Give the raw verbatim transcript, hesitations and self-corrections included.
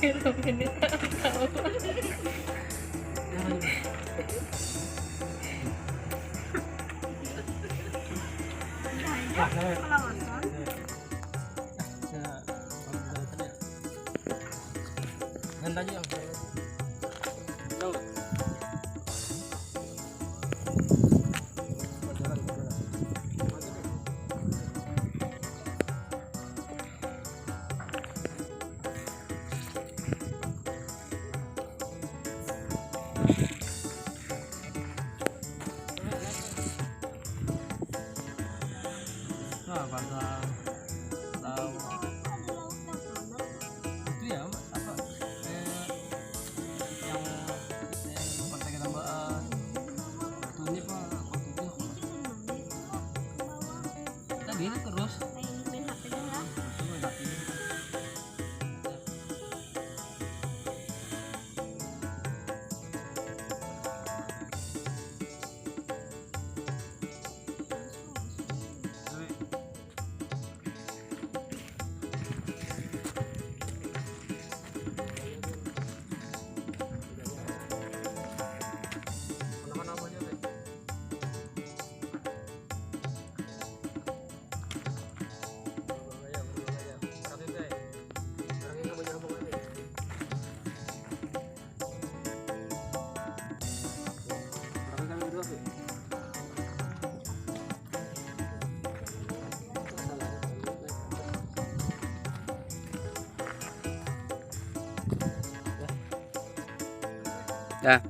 Ini tak tahu. Dan tadi yang Nah, pada tahu itu ya, apa, eh, yang, yang partai ketambahan, waktu ini apa, waktu itu tadi ini terus. Main H P dah lah. Main H P. Ya.